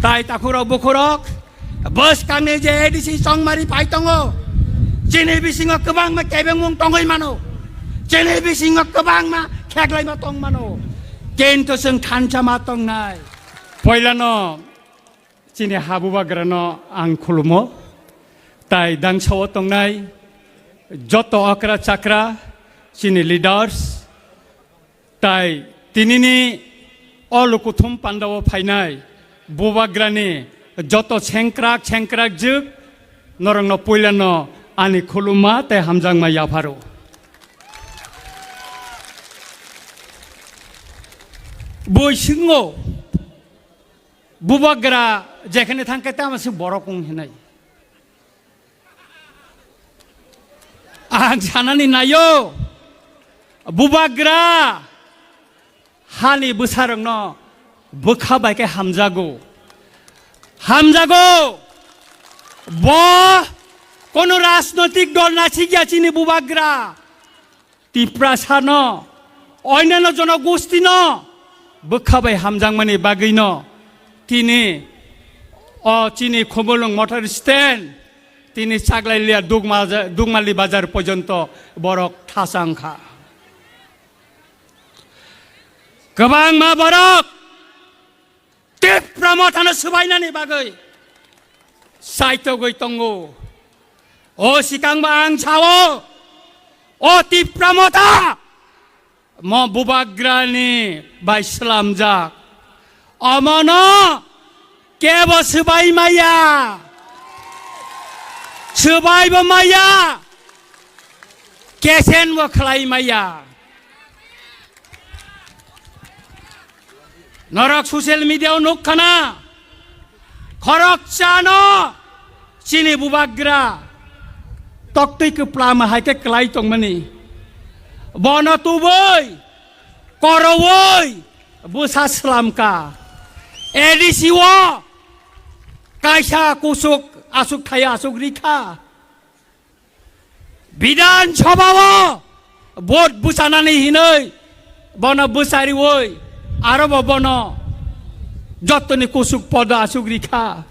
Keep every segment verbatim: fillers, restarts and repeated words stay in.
Tai takhurok bukhurok, bwskangni je A D C chongmari phai tongo, chini bisingo kwbangma kebengmung tongwi mano, chini bisingo kwbangma kheklaima tong mano, kintu chwng thansa ma tongnai. Poilano chini ha bubagrano ang khulumo, tai dangsao tongnai joto okra chakra, chini leaders, tai tinini o lukuthum pandao phainai bubagrani joto sengkrak sengkrak jwk, norokno puilano ani khulumma tei hamjakma yapharo. Bui swngo, bubagra jekhane thangkhe tamo se borok wng hinai. Ang sanani naio, bubagra hani bwsarokno bwkha bai khe hamjago. Hamjago. Bo kono rajnoitik dol nasikya chini bubagra. Tiprasano, oinano jonogostino bwkha bai hamjakmani bagwino tini o chini Khumulwng motor stand tini chaglai liya Dugma-, Dugmali bazar porjonto borok thasa wngkha. Kwbangma borok Tipra Mothano swbainani bagwi saitogwi tongo. O sikangba ang sao, o Tipra Motha mo bubagrani bai swlamjak. Omono kebo swbai maya, swbaibo maya, kesenbo khlai maya. Norok social media o nuk khana, khoroksa no chini bubagra toktwi kwplama hai khe kwlai tongmani. Bono tubui, korowoi bwsa swlamka. A D C o kaisa kusuk asuk thaya asuk rikha. Bidhan Sabha o vote bwchanani hinwi bono bwchariwi aro bo bono jottoni kusuk podo asuk rikha.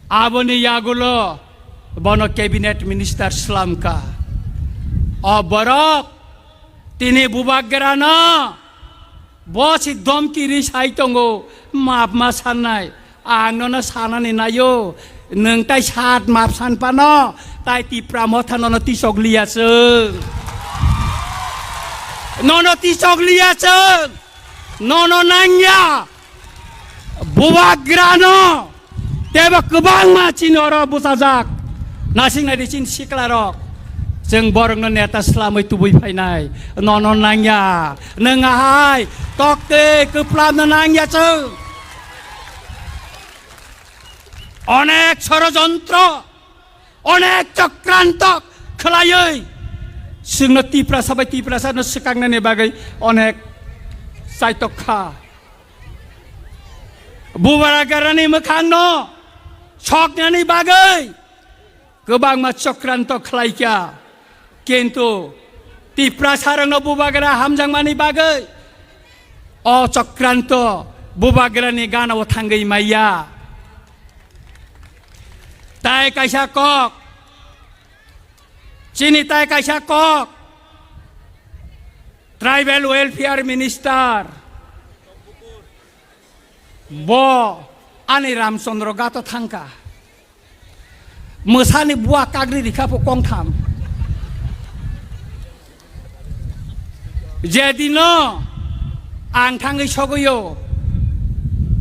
Aboni yagulo bono cabinet minister swlamka. O borok tini bubagrano bo si domki ri sai tongo, map ma sannai. Ang nono sanani naio, nwng tai sat map san pano, tai Tipra Motha nono tisok liya chwng. Nono tisok liya chwng. Nono nangya. Bubagrano. Tebo kwbangma chini oro bwchajak. Nasing nai di chini sikla rok. Chwng borokno neta swlamwi tubui phainai. Nono nangya. Nwng ahai. Tokte kwplamno nangya chwng. Onek sorojontro, onek chokranto khwlaiwi chwngno Tiprasa bai Tiprasano swkaknani bagwi onek chaitok kha. Bubagrani mwkhangno soknani bagwi kwbangma chokranto khlaikha. Kintu Tiprasarokno bubagra hamjakmani bagwi o chokranto bubagrani ganao thangwi maya. Tai kaisa kok, chini tai kaisa kok, Tribal Welfare Minister, bo ani Ramchandra Ghato thangkha. Mwsani bua kagri rikha pho kongtham. Jedino ang thangwi sogwio,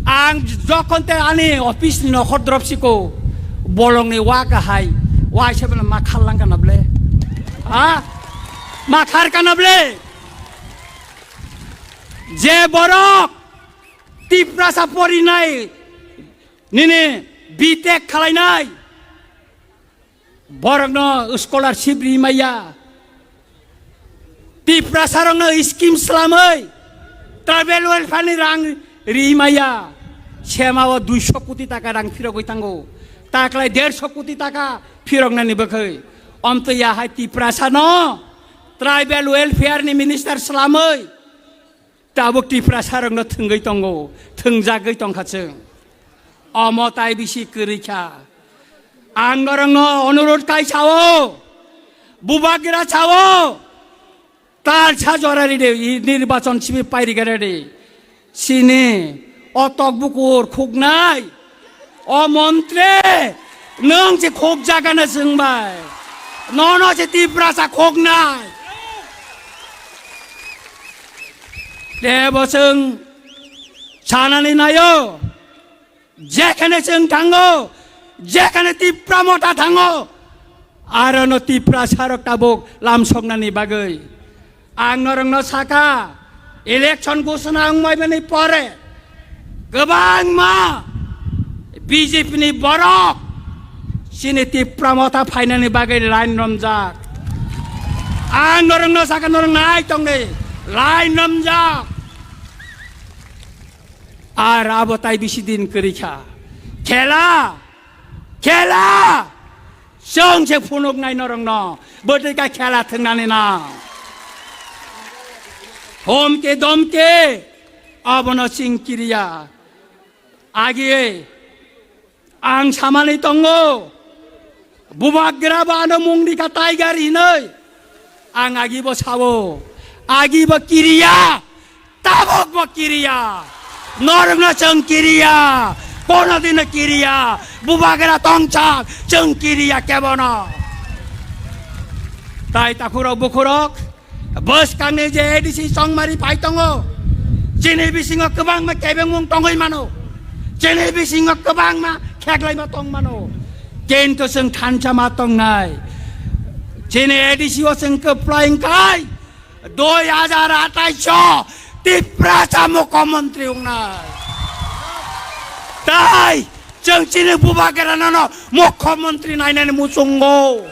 ang jokhon te ani office ni nokhor drop siko, bolongni wa kahai, wa se bana ma khar lang kana ble. Ha? Ma khar kana ble. Je borok Tiprasa porinai nini B Tech khalainai. Borokno scholarship ri maya. Tiprasarokno scheme slamwi tribal welfare ni rang ri maya. Sema o duiso koti taka rang phirogwi tango. Taklai derso koti taka phiroknani bwkhwi. Omtwi ya hai Tiprasano tribal welfare ni minister slamwi. Tabuk Tiprasarokno thwngwi tongo, thwngjagwi tongkha chwng. Omo tai bisi kwrwi kha. Ang norokno onurot kai sao, bubagra sao, tal sa jora ride, i nirbachon sibi pairigare de. Sini o tok bukur khuknai, o montri, nwng se khuk jagana swngbai. Nono se Tiprasa khuknai. Tebo chwng sanani nayo. Jekhane chwng thango, jekhane Tipra Motha thango, arono Tiprasarok tabuk lamsoknani bagwi. Ang norokno sakha, election ghosona wngbaimani pore kwbangma B J P ni borok chini Tipra Motha phainani bagwi line romjak. Ang norokno sakha, norok nai tongdi, line romjak. Ar abo tai bisi din kwrwi kha. Khela! Khela! Chwng se phunuknai norokno. Bwtwi kha khela thwngnani na. Homke domke. Abono chwng kiriya. Agi Ang samani tongo, bubagra bo ano mung rikha Tiger hinwi. Ang agi bo sao, agi bo kiriya, tabok bo kiriya, norokno chwng kiriya, kono dino kiriya, bubagra tongsak chwng kiriya kebono. Tai takhurok bukhurok, Bwskangni je A D C chongmari phai tongo, chini bisingo kwbangma kebengmung tongwi mano, chini bisingo kwbangma kheklaima tong mano, kintu chwng thansa ma tongnai. Chini A D C o chwng kwplai wngkhai dui hajar athais o Tiprasa mukhyamantri wngnai. Tai Chwng chini bubagrano no mukhyamantri nainani muchungo.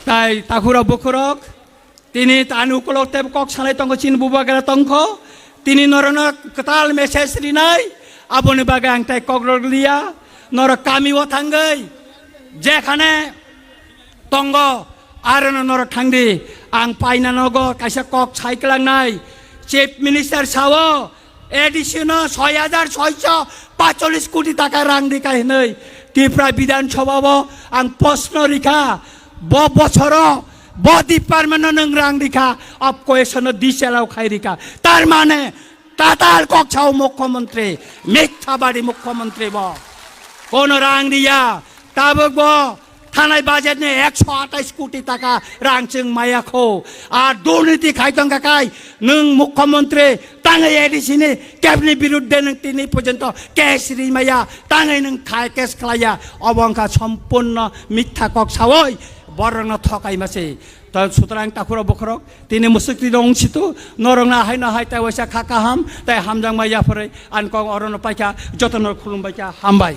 Tai takhurok bukhurok, tini tani ukolok tei kok sanai tongo chini bubagra tongkho. Tini norokno kwtal message rinai, aboni bagwi ang tai kokrok liya. Norok kamio thangwi jekhane tongo, arono norok thangdi. Ang paina nogo kaisa kok sai kwlangnai. Chief Minister sao, A D C no soi hajar soiso pacholis koti taka rang rikha hinwi Tripura Bidhan Sabha o ang proshno rikha. Bo bochoro bo department no nwng rang rikha, apkoesono disallow khai rikha. Tar mane tatal kok sao mukhyamantri, mithabadi mukhyamantri bo. Kono rang riya, tabuk bo thanai budget ni ekso atais koti taka rang chwng maya kho. Ar durniti khai tong kha kai, nwng mukhyamantri tangwi A D C ni kebni birudde nwng tini porjonto case ri maya, tangwi nwng khai case khlaiya, obo wngkha sompurno mitha kok sawi borokno thokai mase. To sutrang takhurok bokhorok tini musukti dong situ norokno haino hai tai waisa kha kaham tai hamjakma yapharwi ang kok orono paikha, jotono khulumbaikha, hambai.